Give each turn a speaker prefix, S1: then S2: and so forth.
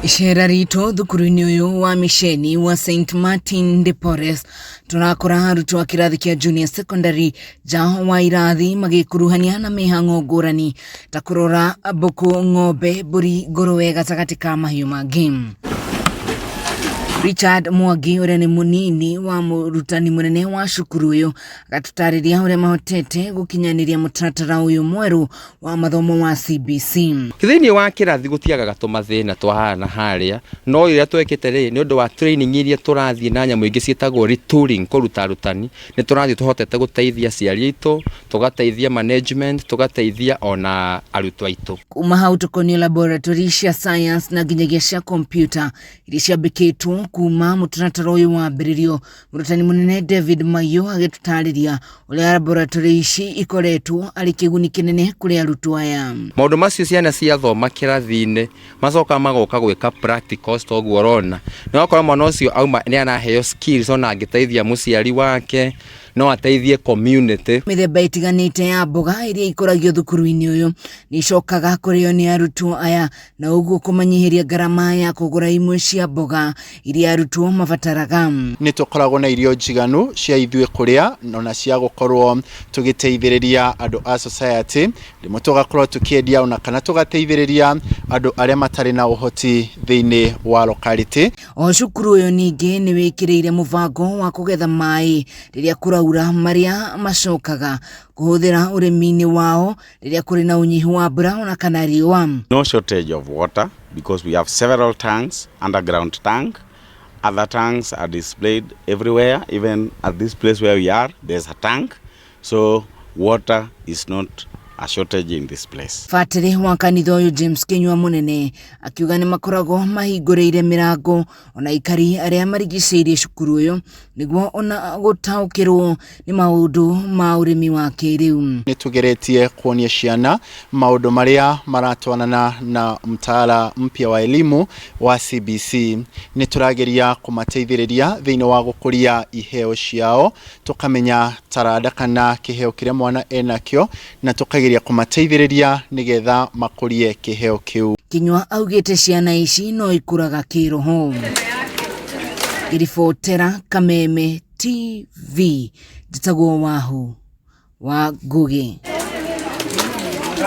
S1: Icera ritũ thukuru-inĩ ũyũ wa mĩceni wa St Martin de Porres tũrakora arutwo a kĩrathi kĩa junior secondary nja wa irathi magĩkuruhania na mĩhang'o ngũrani ta kũrora mbũkũ, ng'ombe, mbũri, ngũrũwe gatagatĩ ka mahiũ mangĩ. Richard Mwangi ũrĩa nĩ mũnini wa mũrutani mũnene wa cukuru ũyũ agatutarĩria ũrĩa mahotete gũkinyanĩria mũtaratara ũyũ mwerũ wa mathomo wa CBC.
S2: Thĩinĩ wa kĩrathi gũtiagaga tũmathĩna twa haha na harĩa, no ũrĩa twekĩte rĩ, nĩ ũndũ wa training iria tũrathiĩ na nyamũ ingĩ ciĩtagwo retooling kũruta arutani, nĩ tũrathiĩ tũhotete gũteithia aciari aitũ, tũgateithia management, tũgateithia ona arutwo aitũ.
S1: Kuma hau tũkonio laboratory cia science na nginyagia cia computer iria ciambĩkĩtwo kuma mũtaratara ũyũ wambĩrĩrio. Mũrutani mũnene David Maiyũ agĩtũtarĩria ũrĩa laboratory ici ikoretwo arĩ kĩguni kĩnene kũrĩ arutwo aya.
S2: Maũndũ macio ciana ciathoma kĩrathi-inĩ macoka magoka gwĩka practicals ta ũguo ũrona, nĩ ũgakora mwana ũcio auma nĩ araheo skills ona angĩteithia mũciari wake, no ateithie community.
S1: Mĩthemba ĩtiganĩte ya mboga iria ikũragio thukuru-inĩ ũyũ nĩ icokaga kũrĩo nĩ arutwo aya na ũguo kũmanyihĩria ngarama ya kũgũra imwe cia mboga iria arutwo mabataraga.
S3: Nĩ tũkoragwo na irio njiganu cia ithuĩ kũrĩa ona cia gũkorwo tũgĩteithĩrĩria andũ a society, rĩmwe tũgakorwo tũkĩendia ona kana tũgateithĩrĩria andũ arĩa matarĩ na ũhoti thĩinĩ wa locality.
S1: O cukuru ũyũ ningĩ nĩ wĩkĩrĩire mũbango wa kũgetha maĩ rĩrĩa kũraura marĩa macokaga kũhũthĩra ũrĩmi-inĩ wao rĩrĩa kũrĩ na ũnyihu wa mbura ona kana riũa.
S4: No shortage of water because we have several tanks, underground tank. Other tanks are displayed everywhere. Even at this place where we are, there's a tank. So water is not a shortage in this place.
S1: Batĩrĩ wa kanitha ũyũ James Kinyua Mũnene akiuga nĩ makoragwo mahingũrĩire mĩrango ona aikari arĩa marigicĩirie cukuru ũyũ nĩguo ona gũtaũkĩrwo nĩ maũndũ ma ũrĩmi wa kĩrĩu.
S3: Nĩ tũgeretie kuonia ciana maũndũ marĩa maratwarana na mtaala mpya wa elimu wa CBC. Nĩ tũrageria kũmateithĩrĩria thĩinĩ wa gũkũria iheo ciao, tũkamenya taranda kana kĩheo kĩrĩa mwana enakĩo na tũkageria kũmateithĩrĩria nĩgetha makũrie kĩheo kĩu.
S1: Kinyua augĩte ciana ici no ikũraga kĩroho. Ngĩribotera Kameme TV, njĩtagwo Wahu wa Ngugi.